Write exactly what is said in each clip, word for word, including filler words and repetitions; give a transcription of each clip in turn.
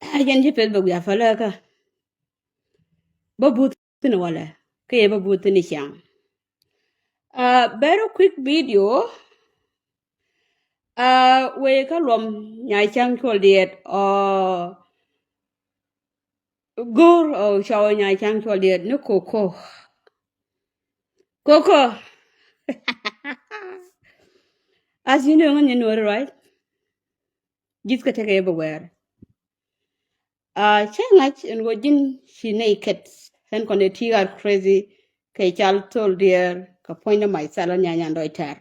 Jɛn ji̱ Facebook ya fäläkä. Bä buth thi̱n walɛ kä yɛ bä buth thi̱n i̱ ca̱ŋ. Uh, very quick video. Uh, wee kä luɔm Nyay Ca̱ŋ Cuɔl Diɛt ɔ go̱o̱r ɔ cɔw Nyay Ca̱ŋ Cuɔl Diɛt ni Koko. Koko. As you know, ŋän nyɛ nuɔri, right? Ji̱th kä tekɛ everywhere. Uh, cä ŋa̱c ɛn ɣöö ji̱n ci nɛy kɛt ɛn kɔn ɛ T R Crazy kɛ Cal Thol Diɛɛr kɛ puɔ̱nydä Mac Thɛl ɔ Nyanyan Dɔc Tɛr.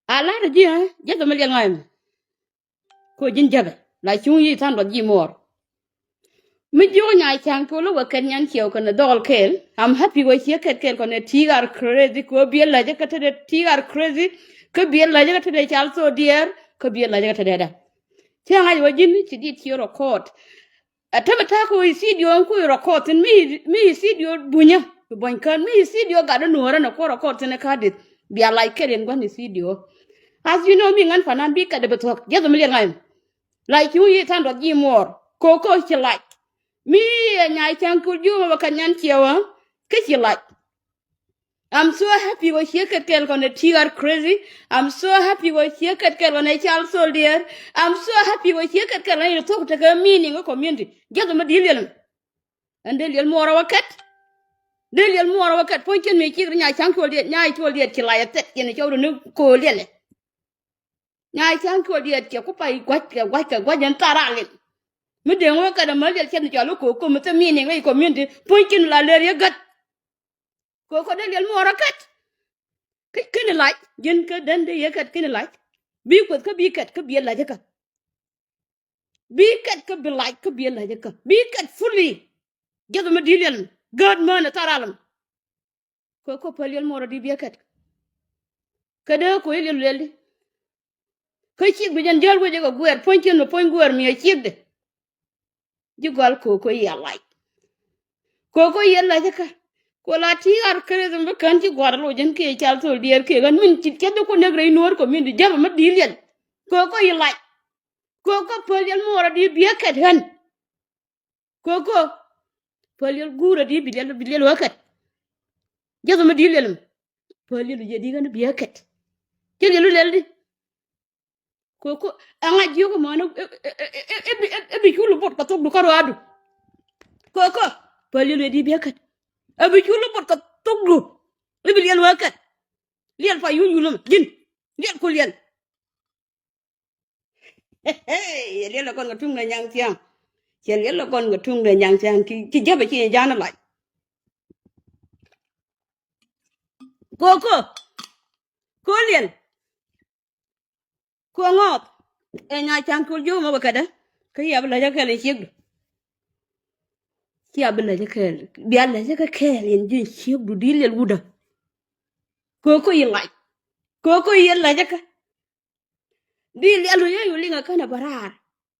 A la̱rä ji̱ ɛ jɛ thom mi liɛl ŋa̱c ɛmɛ. Ko ji̱n jäpɛ la cuŋ yi̱ tha̱a̱ŋ duɔth ji̱ muɔɔr. Mi jiök Nyay Ca̱ŋ Cuɔl wä kɛt Nyan Ciɛw kɛnɛ dhɔl kɛɛl. I'm happy wä ciɛ kɛt kɛɛl kɔnɛ T R Crazy kɛ wä biɛ la̱cä kä tetdɛ T R Crazy kä biɛ la̱cä kä tetdɛ Cal Thol Diɛɛr kä biɛ la̱cä kä tetdɛ dä. Cä ŋa̱c wä ji̱n ci dit ci record. Ɛ täämɛ ta̱a̱ kɛ wä i̱ studio ɛn kui̱ record thi̱n mi i̱ studio bunyä bi buɔ̱ny kään mi i̱ studio gat ɛ nuɔ̱ɔ̱rä nɛ kuɔ record thi̱n ɛ ka̱a̱dith bia lac kɛl yɛn gua̱n i̱ studio. As you know mi ŋän fanan bi kɛt ɛ bi thuɔ̱k jiath mi liɛl ŋa̱c ɛmɛ. Lac cuŋ yi̱ tha̱a̱ŋ duɔth ji̱ muɔɔr Koko ci lac. Mi ɛ Nyay Ca̱ŋ Cuɔl jiök mɛ bɛ kɛn Nyan Ciɛw kä ci lac. I'm so happy wä ciɛ kɛt kɛɛl kɔnɛ T R Crazy. I'm so happy wä ciɛ kɛt kɛɛl kɔnɛ Cal Thol Diɛɛr. I'm so happy wä ciɛ kɛt kɛɛl kɔnɛ thuɔ̱k tekɛ meaning kä community. Jiath mi di̱i̱l yɛl ɛmɛ. Ɛn dee liɛl muɔɔr ɛ wä kɛt. Dee liɛl muɔɔr ɛ wä kɛt puɔ̱ny cin mi ciek ri Nyay Ca̱ŋ Cuɔl Diɛt Nyay Cuɔl Diɛt ci lac ɛ thɛt yɛn cɔw ri ni ko̱o̱l yɛlɛ. Nyay Ca̱ŋ Cuɔl Diɛt cɛ ku pay gua̱c kɛ gua̱c kɛ gua̱c ɛn tha̱a̱ŋ ral in. Mi dee ŋuɔ̱k kɛn ɛmä liɛl cɛn cɔal i̱ Koko mi thil meaning rɛy community puɔ̱ny cin la lër yɛ gät. Koko dee liɛl muɔɔr ɛ kɛt. Kä kɛn i̱ lac ji̱n kä den dee yɛ kɛt kɛn i̱ lac. Bi kueth kä bi kɛt kä bi ɛ lac kä. Bi kɛt kä bi lac kä bi ɛ lac kä bi kɛt fully. Jiath mi di̱i̱l yɛl ɛmɛ gät män ɛ tha̱a̱ŋ ral ɛmɛ. Koko päl yɛl muɔɔr ɛ di biɛ kɛt. Kä dee ko yɛl yɛl luɛl di. Kä ciek bi jɛn jäl wecɛ kɛ guɛɛr puɔ̱ny cin mi puɔ̱ny guɛɛr mi ɛ ciekdɛ. Ji̱ gɔal Koko yɛ lac. Koko yɛ lac kä. Ku la T R Crazy mi bi kän ci gua̱a̱r loc jɛn kiɛ Cal Thol Diɛɛr kiɛ ɣän min ci kɛth di ku nek rɛy nuɔ̱ɔ̱r community jäpɛ mi di̱i̱l yɛl. Koko yɛ lac. Koko päl yɛl muɔɔr ɛ di biɛ kɛt ɣän. Koko päl yɛl guur ɛ di bi liɛl bi liɛl wä kɛt. Jiath mi di̱i̱l yɛl ɛmɛ. Päl yɛl wi̱c ɛ di ɣän bi ɛ kɛt. Ci liɛl wi̱c liɛl di. Koko ɛŋa jiök ɛmɔni ɛ bi cul bot kɛ thokdu kä ruaadu. Koko päl yɛl wi̱c ɛ di bi ɛ kɛt. Ɛ bi cul bot kɛ thokdu. I̱ bi liɛl wä kɛt. Liɛl pa yunyul ɛmɛ ji̱n. Liɛl ku liɛl. Yɛ liɛl lɛ kɔn kɛ tuŋdɛ nyaŋ thia̱a̱ŋ. Cɛ liɛl lɛ kɔn kɛ tuŋdɛ nyaŋ thia̱a̱ŋ ci jäpɛ ci ja̱a̱n lac. Koko. Ko liɛl. Ko ŋɔɔth. Ɛ Nyay Ca̱ŋ Cuɔl jiök mɔ bɛ kädä. Kä yɛ bi la̱cä kɛɛl in ciekdu. Ci a bi la̱cä kɛɛl bia la̱cä kä kɛɛl in ji̱ ciekdu di̱i̱l yɛl wutdä. Koko yɛ lac. Koko yɛ la̱cä kä. Di liɛl wi̱i̱ yɛ yu liŋ a känɛ bä raar.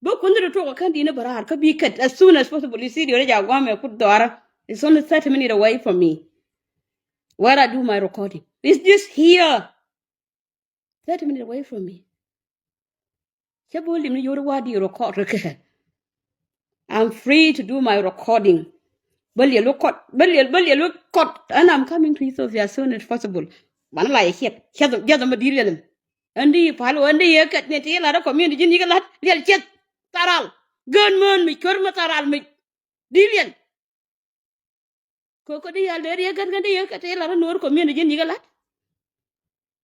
Bä kuändhi ri tuɔk a kän di̱n a bä raar kä bi kɛt as soon as possible. You see, di ri ja guamɛ kut dhɔara. It's only thirty minutes away from me. Where I do my recording. It's just here. Thirty minutes away from me. Cä bä lim ni yori wa di record ri kɛ. I'm free to do my recording. Bä liɛl wä kɔt bä liɛl bä liɛl wä kɔt and I'm coming to Ethiopia as soon as possible. Banɛ la yɛ ciɛt ciɛt jiath mɛ di liɛl ɛn di pal wä ɛn di yɛ kɛt ni ti yɛ lat rɛ community ji̱n yikɛ lat liɛl ciɛt tharal. Gän mään mi cuer mi tharal mi di liɛl. Koko di yal dee riek kɛt kɛn di yɛ kɛt ti yɛ lat rɛ nuɔr community ji̱n yikɛ lat.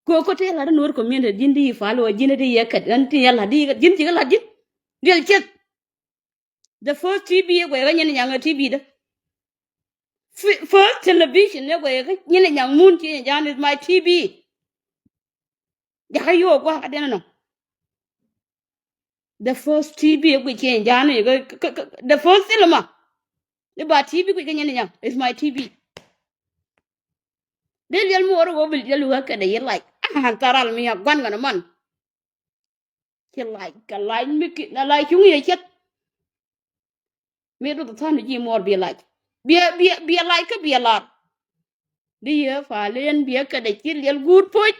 Koko ti yɛ lat rɛ nuɔr community ji̱n di pal wä ji̱n di yɛ kɛt ɛn ti yɛ lat di yɛ kɛt ji̱n yikɛ lat ji̱n. Liɛl ciɛt. The first T B ɛ guɛy kä nyin nyaŋ ɛ T B dä. First television ɛ guɛy kä nyin nyaŋ mun ci nyin ja̱a̱n is my T B. Jakä yo̱o̱k gua̱a̱k a diɛn ɛnɔ. The first T V ɛ guic ci nyin ja̱a̱n ikä the first cinema. I̱ ba T V guic kä nyin nyaŋ is my T V. Dee liɛl mi wä rɛ wä bi liɛl wä kɛ dee yɛ lac. Ahan tharal mi a guan kɛn man. Ci lac kɛ lac mi ki na lac cuŋ yɛ ciɛth. Mi duth than ji̱ muɔɔr biɛ lac. Biɛ biɛ biɛ lac kä biɛ lar. Di yɛ pal in biɛ kɛ dee ci liɛl guut puc.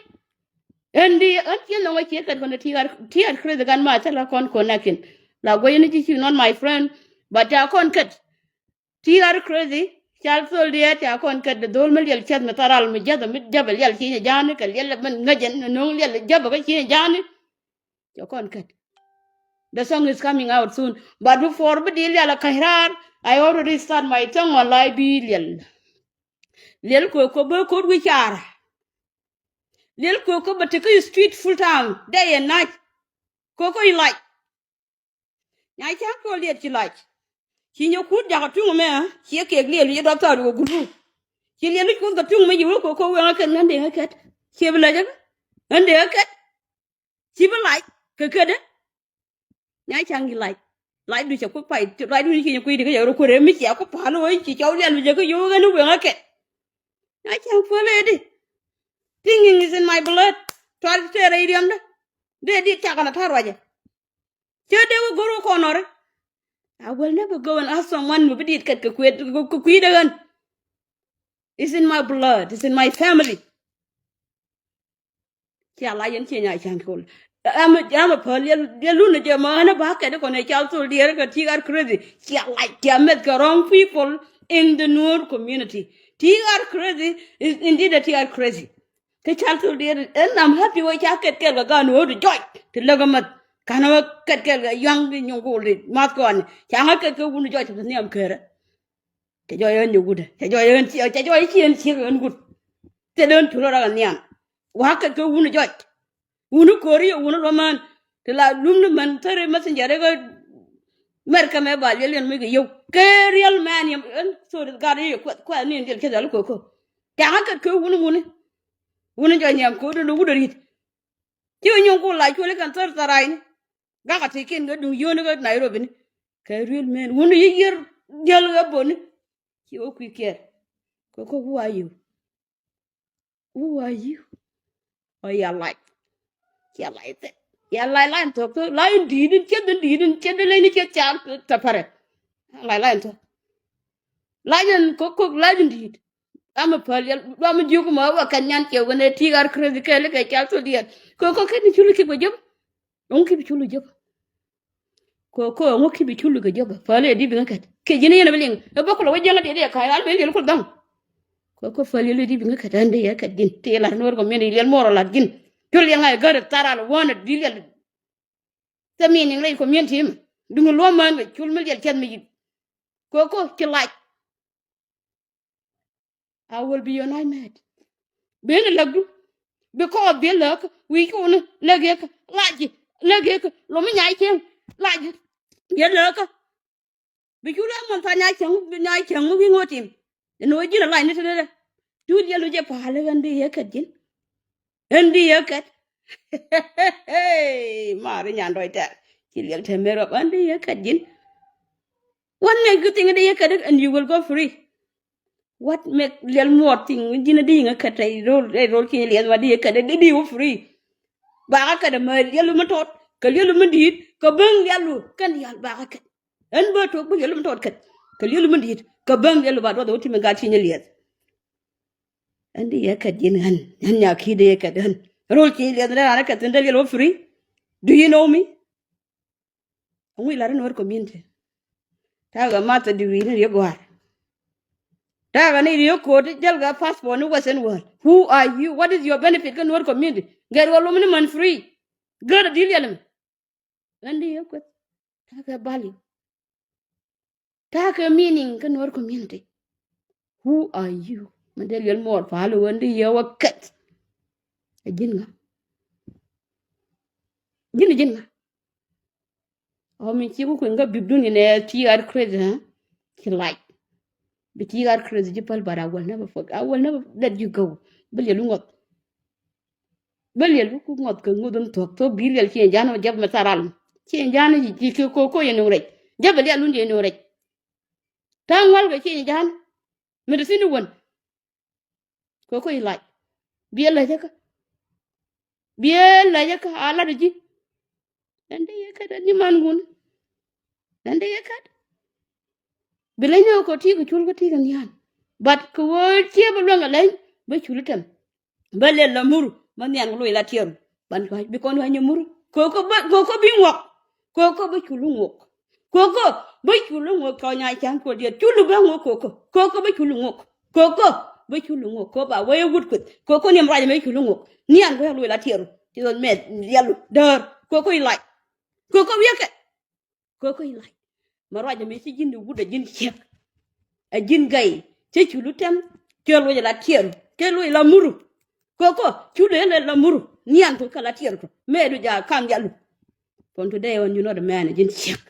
Ɛn di ɛn ci nhɔŋ a ciɛ kɛt kɔn ti ɣar ti ɣar Chris gan ma thilɛ kɔn kɔn nakin. La guɛc ni ci ci not my friend. But ca kɔn kɛt. Ti ɣar crazy. Cal thol diɛɛt ca kɔn kɛt dho̱l mi liɛl cɛth mi tharal mi jäth mi jäp liɛl ci ni ja̱a̱ni kɛ liɛl min ŋäcɛn ni no̱o̱ŋ liɛl jäp kä ci ni ja̱a̱ni. Ca kɔn kɛt. The song is coming out soon. But before bi di liɛl a ka̱c raar, I already start my song on live bi liɛl. Liɛl koko bä kot wi̱i̱ car. Liɛl koko bä tekä street full time, day and night. Koko i̱ lac. Nya ca̱ŋ kɔ liɛt ci lac. Ci nyɛ kut jakä tuŋ mɛ, ciɛ kek liɛl wi̱i̱ dɔp thɔɔt wä guru. Ci liɛl wi̱i̱ kuth kɛ tuŋ mɛ yi wä koko weŋä kɛt ŋän deŋä kɛt. Ciɛ bi lɛcä ŋän deŋä kɛt. Ci bi lac kɛ kädä. Nya ca̱ŋ i̱ lac. Lac du cɛ kui̱ pay, lac du ni ci nyɛ kui̱ di kä yɛ rɔ kuɛrɛ mi cia ku pa̱a̱l wä ci cɔw liɛl wi̱i̱ jɛ kä yo̱o̱ ɣän i̱ weŋä kɛt. Nya ca̱ŋ puɔl ëëdi. Thinking is in my blood. Tual tëë rɛy riɛmdä. Dee di cakɛ na ta̱r ruacɛ. Cä dee wä go̱r wä kɔn ɔri. I will never go and ask someone mi bi dit kɛt kɛ kui̱dɛ ɣän. It's in my blood. It's in my family. Cia lac yɛn cie nya ca̱ŋ kol. Ɛmɛ, ɛmɛ päl yɛ, yɛ lun jɛ mɛ ɣän ba kɛt kɔn ɛ cal thol diɛɛr kɛ ti ɣar crazy. Cia lac cia mɛth kɛ wrong people in the Nuer community. Ti ɣar crazy is indeed a ti ɣar crazy. Kä cal thol diɛɛr ɛn I'm happy wä ca kɛt kɛl kɛ gan wä di jɔc ti lä kɛ mɛth. Kan wä kɛt kɛl kɛ yuaŋ di nyuŋ kol di math kɔn. Ca ŋä kɛt kɛ wun di jɔc ti nhiam kärä. Cɛ jɔɔc ɣän nyɛ wut ɛ cɛ jɔɔc ɣän ciɛ cɛ jɔɔc ciɛ ɣän ciek ɣän wut. Thil ɣän tull rak ɛ nhiam. Wa̱a̱ kɛt kɛ wun jɔc. Wun ko̱ri yɛ wun luɔ̱män. Ti la lum ni män thäri messenger kä America mɛ ba liɛl yɛn mi kɛ yio̱w kɛ real man yɛ ɣän. Sorry gat yɛ kuɛth kuɛth ni diɛl cɛ dhal ko̱ko̱. Ca̱ŋ kɛt kɛ wun wuni. Wun jɔc nhiam ko̱ri ni wut ɛ ri̱t. Ci wä nyuŋ ku la cuɔli kɛn thär thäraini. Gakɛ ti kin kä duŋ yio̱o̱ni kä Nairobi ni. Kɛ real man wuni yi yier diɛl ɣä boni. Ci wä kui̱ kiɛɛr. Kɛ kɔ who are you? Who are you? Ɔ ya lac. Cia lac thɛ ya lac lac thok thok lac in di̱i̱t in cieth in di̱i̱t in cieth in leny ni cieth ca thɛ pärɛ. Lac lac thok. Lac in kok kok lac in di̱i̱t. Ram mi päl yɛl ram mi jiök mɔ wä kɛn nyan ciɛ wänɛ ti ɣar crazy kɛɛl kɛ cal thok diɛt. Kok kok ken in cul kik wä jop. Ŋu ki bi cul wä jop. Koko ŋu ki bi cul kɛ jop päl yɛ di bi ŋä kɛt kɛ ji̱n yɛn bi liŋ ɛ bä kulɛ wä jiɛn ŋä diɛt yɛ ka̱a̱c al ben liɛl kul dhaŋ. Koko päl yɛ di bi ŋä kɛt ɛn di yɛ kɛt ji̱n ti lar nuɔr kɔ miɛn liɛl muɔr ɔ lat ji̱n. Cul yɛn ŋa̱c gär thar al wäänä di liɛl. Thɛ miɛn niŋ rɛy community mi duŋ luɔ̱män kɛ cul mi liɛl cɛth mi yi̱k. Koko ci lac. I will be your nightmare. Bi ni läkdu bi kɔɔth bi läk wi̱i̱ cuni läk yek lac ji läk yek lomi nyay cieŋ lac ji. Yɛ läkä bi cu lɛ muɔn tha nyay cieŋ nyay cieŋ mi wi̱i̱ ŋo̱o̱ tim. Ɛn ɣöö ji̱n a lac ni te dee dee cu liɛl wi̱c jɛ pa̱a̱l ɣän di yɛ kɛt ji̱n. Ɣän di yɛ kɛt. Mari nyan dɔc tɛr ci liɛl te mer ɣɔp ɣän di yɛ kɛt ji̱n. What make you think di yɛ kɛt and you will go free? What make liɛl muɔɔr thing ji̱n di yɛ kɛt rɛy rol rɛy rol ci liɛl ma di yɛ kɛt di di wä free? Bakä kɛt mɛ liɛl mi tɔt kɛ liɛl mi di̱i̱t kɛ bäŋ liɛl kɛn liɛl bakä kɛt. Ɣän bä tok bä liɛl mi tɔt kɛt kɛ liɛl mi di̱i̱t kɛ bäŋ liɛl ba duɔth wä ti mi gat ci liɛl. Ɣän di yɛ kɛt ji̱n ɣän ɣän nya ki̱i̱t di yɛ kɛt ɣän. Rol ci liɛl rɛ ran kɛt thin dee liɛl wä free. Do you know me? Ŋui̱ lar in wär community. Ta̱a̱ kɛ master degree ni riek gua̱a̱r. Ta̱a̱ kɛ ni riek ko̱o̱t jäl kɛ passport ni western world. Who are you? What is your benefit kä nuɔr community? Gɛr wä lom ni man free. Gär a di̱l yɛl mi. Ɣän di yɛ kueth. Ta̱a̱ kɛ value. Ta̱a̱ kɛ meaning kä nuɔr community. Who are you? Mɛ dee liɛl muɔɔr pa̱a̱l ɣän di yɛ wä kɛth. Ɛ ji̱n ŋa? Ji̱n ji̱n ŋa? Ɔ mi ci ku kui̱n kä bibdun inɛ ti ɣar crazy, huh? Ci lac. Bi ti ɣar crazy ji̱ päl, but I will never forget. I will never let you go. Bä liɛl wi ŋɔth. Bä liɛl wi ku ŋɔth kɛ ŋoth in thuɔ̱k. Thok bi liɛl ci in ja̱n ɔ jɛp mɛ tharal. Ci in ja̱n ci ki ko ko yɛ nuŋ rɛc. Jɛp bɛ liɛl wun yɛ nuŋ rɛc. Ta̱a̱ ŋual kɛ ci in ja̱n. Mi ti thi̱n i̱ wän. Kɛ kui̱ lac. Biɛ läcä kä. Biɛ läcä kä a lat ji̱. Ɛn dee yɛ kɛt ɛn ji̱ man ŋun. Ɛn dee yɛ kɛt. Bi leny ni kɛ ti kɛ cul kä ti kɛ nhian. But kɛ ɣöö ciɛ bi luäŋ kɛ leny bä cul i̱ tɛm. Bä lɛl la mur bä nhian kɛ loc la tiɛɛru. Ban kɔc bi kɔn ɣäny mur. Kɛ kɛ bi ŋuɔk. Koko bä cul iŋuɔk. Koko bä cul iŋuɔk, kɔ Nyacaŋ Kuɔl Diɛɛr. Cul bä ŋuɔk koko. Koko bä cul iŋuɔk. Koko bä cul iŋuɔk. Koko ba wee wut kueth. Koko niɛm ruac ɛmɛ cul iŋuɔk. Nian kɔ luɔc la tiɛɛru. Ci dhɔl mɛth lialu däär. Koko ilac. Koko wiɛkɛ. Koko ilac. Mɛ ruac ɛmɛ ci ji̱n di wut ɛ ji̱n ciek. Ɛ ji̱n gay. Cɛ culu tɛm. Cɛ luɔc la tiɛɛru. Cɛ luɔc la muru. Koko culu ɛn la muru. Nian kɔ kɛ la tiɛɛru kɔ. Mɛ du ja kam yalu. From today on, you know the man, ɛ ji̱n ciek.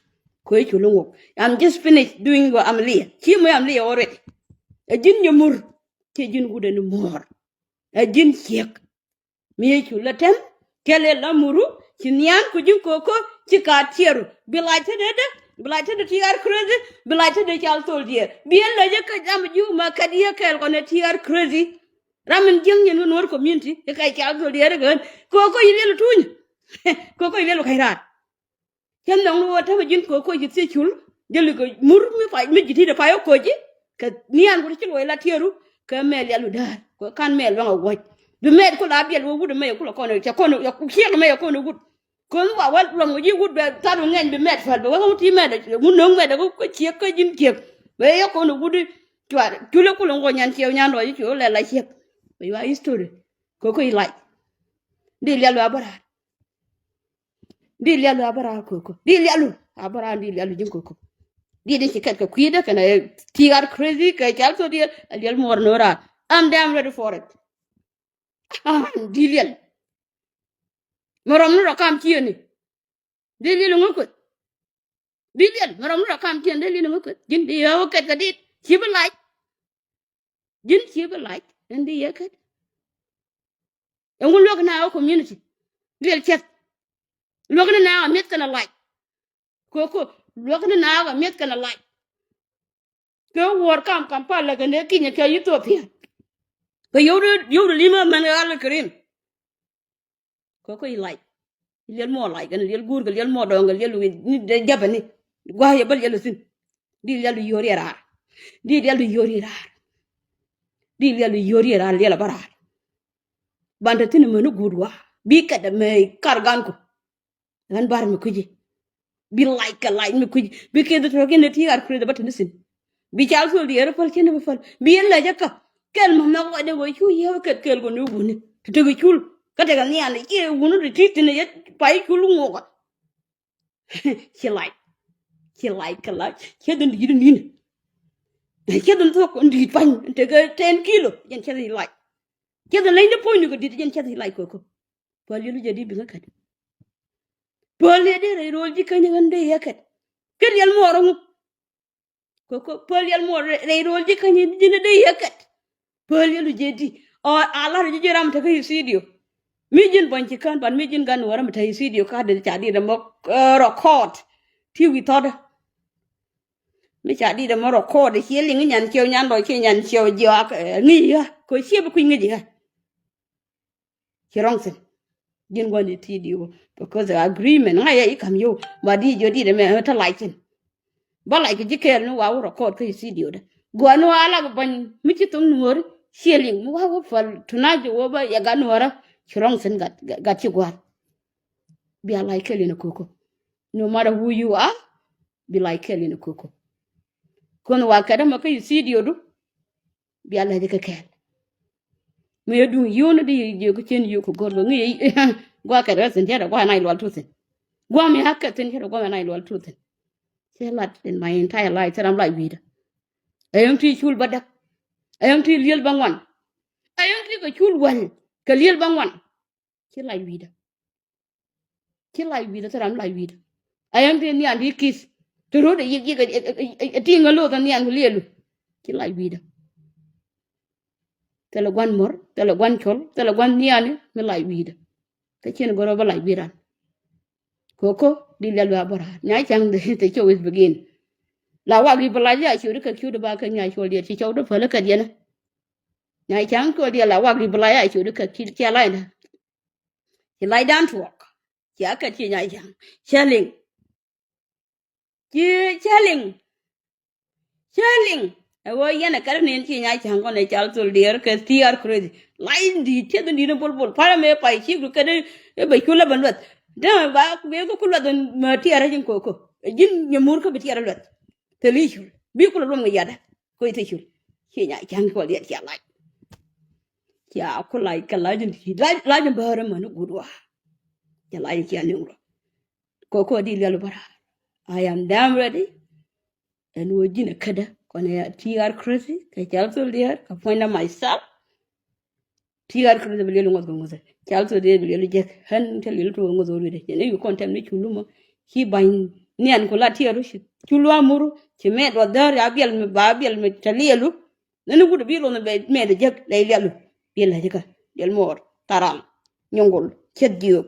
Kɔ culu ŋuɔk. I'm just finished doing your amlia. Ci mɛ amlia already. Ɛ ji̱n nyɛ mur. Cɛ ji̱n wut ɛn muɔr. Ɛ ji̱n ciek. Mi cul la tɛm kɛl ɛ la muru, ci nian ku ji̱n koko, ci ka tiɛɛru. Bi lac te dee dee, bi lac te dee tiaar crazy, bi lac te dee cal thol diɛɛr. Bi ɛn lɛ jɛ kä jam ji̱ ma kä diɛ kɛɛl kɔn ɛ tiaar crazy. Ram in jiäŋ nyin kä Nuɔr community, ɛ kɛ cal thol diɛɛr ɛ kɛ ɣän. Koko yi liɛl tuny. Koko yi liɛl kɛ raar. Cä nhɔŋ ni ɣöö tämɛ ji̱n koko ci thiec cul, jɛ likɛ mur mi pay, mi ji̱ ti̱t pay ɣä koci, kɛ nian ku ti ci luɔc la tiɛɛru, kɛ mɛl yalu däär, kɛ kan mɛl luaŋ a wuɔ̱c. Bi mɛt ku la biɛl wä wut ɛmɛ yɛ ku la kɔn, cɛ kɔn, ciek ɛmɛ yɛ kɔn wut. Kɔn wa wä luɔm kɛ ji̱ wut bɛ tharu ŋɛny bi mɛt päl, bɛ wä ŋut ti mɛt, ŋut no̱o̱ŋ mɛt, kɛ ciek kä ji̱n ciek. Bɛ yɛ kɔn wut cuar, cul ɛ ku la ŋuɔ nyan ciɛw nyan rɔc ci wä lɛ la ciek. Bɛ yua history. Koko ilac. Di liɛl wä a bä raar. Di lialu a bä raar koko. Di lialu a bä raar, di lialu ji̱n koko. Di di ci kɛt kɛ kui̱dä kɛnɛ tiaar crazy kɛ cal thodiɛl a liɛl muɔr ni raar. I'm damn ready for it. Di liɛl. Mɛ rɔm ni rɔ kam ciëni. Di liɛl ŋä kueth. Di liɛl mɛ rɔm ni rɔ kam ciëni, di liɛl ŋä kueth. Ji̱n di yɛ wä kɛt kɛ dit. Ci bi lac. Ji̱n ci bi lac ɛn di yɛ kɛt. Ɛŋu luäk na ɣä community. Liɛl cɛth. Luäk ni na ɣä mi̱eth kɛn a lac. Koko luäk ni na ɣä mi̱eth kɛn a lac. Kɛ wuɔ̱ɔ̱r kam Kampala kɛn dee Kenya kɛ Ethiopia. Kɛ yio̱w di, yio̱w di limä mɛn kɛ ɣal kɛ rim. Koko ilac. Liɛl muɔ lac kɛn liɛl guur kɛ liɛl muɔ dɔɔŋ kɛ liɛl wi̱i̱ ni dee jäpɛ ni. Gua̱a̱c ɛ bä liɛl thi̱n. Di liɛl di yio̱o̱r yɛ raar. Di liɛl di yio̱o̱r yɛ raar. Di liɛl di yio̱o̱r yɛ raar, liɛl ɛ bä raar. Ban te thi̱n män ni guut wa bi kɛt ɛmɛ kar gan ku. Ɣän bar mi kui̱ci. Bi lac kɛ lac mi kui̱ci bi keth tɔ̱ kɛn ti ɣar kui̱ci bä te ni thi̱n. Bi cal thol di ɣär päl cin bi päl bi ɣän lɛc ɛ kä. Kɛl mɛ mɛ wä dee wä cu yɛ wä kɛt kɛl kɔ ni wuni. Ti tekɛ cul kä tekɛ nhial ci wuni ti ti ti ni yɛ pay cul ŋuɔkä. Ci lac. Ci lac kɛ lac. Ciɛ dhin di̱t ni̱n. Ciɛ dhin thuɔ̱k in di̱t pa̱ny in tekɛ ten kilo. Jɛn ciɛ dhin lac. Ciɛ dhin leny di puɔ̱ny ni kɛ di̱t jɛn ciɛ dhin lac koko. Päl yɛl wi̱c jɛ di biŋä kɛt. Päl yɛ di rɛy ro̱l ji̱ käny ɣän dee yɛ kɛt. Kɛ riɛl muɔɔr ŋu. Koko päl yɛl muɔɔr rɛy ro̱l ji̱ käny ji̱n dee yɛ kɛt. Päl yɛl wi̱c jɛ di. Ɔ a lar ji̱ ji̱ ram tekä yi studio. Mi ji̱n buɔ̱ny ci kän ban mi ji̱n gan wä ram te yi studio ka dee ca di dee mɔ rɔkɔɔt. Ti wi̱i̱ thɔt. Mi ca di dee mɔ rɔkɔɔt ci liŋ nyan ciɛw nyan dɔc ci nyan ciɛw jiɔak ŋi̱i̱ ɣä. Ko ciɛ bi kui̱ ŋi̱i̱c ɣä. Ci rɔŋ thi̱n. Ji̱n gua̱n i̱ ti̱i̱ di̱i̱ wä because the agreement ŋa̱c yɛ i̱ ka̱m yio̱w ba di̱i̱ jiɔ di̱i̱t ɛmɛ ɛ tä lac thi̱n. Bä lac kɛ ji̱ kɛɛl ni wa wä rɔkɔɔt kä i̱ ti̱i̱ di̱i̱ wä dɛ gua̱n ni wa la kɛ bäny mi ci thoŋ nuɔ̱ɔ̱ri. Ciɛ liŋ mi wa wä päl tunac wä bä yɛ gat nuɔ̱ɔ̱rä. Ci rɔŋ thi̱n gat gat ci gua̱n. Bia lac kɛɛl in ɛ ko̱ko̱. No matter who you are, bi lac kɛɛl in ɛ ko̱ko̱. Kun wa kɛt ɛmɛ kä i̱ ti̱i̱ di̱i̱ wä du. Bia lɛc kɛ kɛɛl. Mi yɛ duŋ yio̱o̱ni di yio̱o̱k cien yio̱o̱k kɛ go̱r kɛ ŋi̱i̱c. Gua̱a̱ kɛt kɛ thi̱n cɛ rɛ gua̱a̱ nac lual tuth thi̱n. Gua̱a̱ mi a kɛt thi̱n cɛ rɛ gua̱a̱ nac lual tuth thi̱n. Cɛ lat in my entire life cɛ ram lac wi̱i̱dä. Ɛ yäŋ ti cul bä däk. Ɛ yäŋ ti liel bä ŋuan. Ɛ yäŋ ti kɛ cul wäl kɛ liel bä ŋuan. Ci lac wi̱i̱dä. Ci lac wi̱i̱dä thil ram lac wi̱i̱dä. A yɛn ti nhian ti kith ti ro̱o̱dɛ yik yik. Ɛ ti̱i̱ŋ ɛ lo̱o̱th ɛ nhian ku liɛlu. Ci lac wi̱i̱dä. Thilɛ gua̱n muɔ̱r, thilɛ gua̱n cɔl, thilɛ gua̱n nhiani mi lac wi̱i̱dä. Kä cien gɔ̱rä bä lac wi̱i̱ ran. Ko̱ko̱ di liɛl wi̱i̱ a bä raar. Nya̱a̱ ca̱ŋ the show is begin. La wak i̱ bä lac ya ciötdi kɛ ciötdi ba kɛ nya̱a̱ cuɔl diɛt ci cɔwdä päl kä diɛnä. Nya̱a̱ ca̱ŋ cuɔl diɛt la wak i̱ bä lac ya ciötdi kɛ ciɛ lac nä. Ci lacdan tuɔɔk. Cia kɛt ci nya̱a̱ ca̱ŋ. Cä liŋ. Ci cä liŋ. Cä liŋ. Ɛ ɣöö yɛn ɛ kɛt ni ci nya̱a̱ ca̱ŋ kɔn ɛ cal thol diɛɛr kɛ thiaar crazy. Lac in di̱i̱t tiɛth in di̱i̱t in bol bol. Pa̱l ɛmɛ pay cik du kɛt i̱ bɛ cu lä bɛ luɛth. Dee ba bee ku luath mɛ tiɛɛrä ji̱n koko. Ji̱n nyɛ mur kä bi tiɛɛrä luath. Thil i̱ cul bi ku lɛ luɔm kɛ yadä. Ko i̱ thil cul. Ci nya ca̱ŋ kɔ liɛt cia lac. Cia ku lac kɛ lac ji̱n ti lac lac ji̱n bäärä män i̱ guut wa. Cia lac cia niŋ rɔ. Koko di liɛl bä raar. I am damn ready. Ɛn wä ji̱n ɛ kädä kɔn ɛ T R Crazy kɛ Cal Thol Diɛɛr kɛ puɔ̱nydä myself. T R Crazy bi liɛl ŋuɔth kɛ ŋuɔth ɛ Cal Thol Diɛɛr bi liɛl jek ɣän te liɛl tuɔɔk ŋuɔth ɣän wi̱dɛ jɛ ni yu kɔn tɛm ni culu mɔ. Ci ba̱ny nian ku la tiɛɛru ci culu amuru ci mɛt wä dhäär ya biɛl mi ba biɛl mi te liɛlu. Nani wut bi luɔth bɛ mɛt jek lɛ liɛlu. Biɛl lɛ jek kä liɛl muɔɔr tharam nyuŋgul ceth jiök.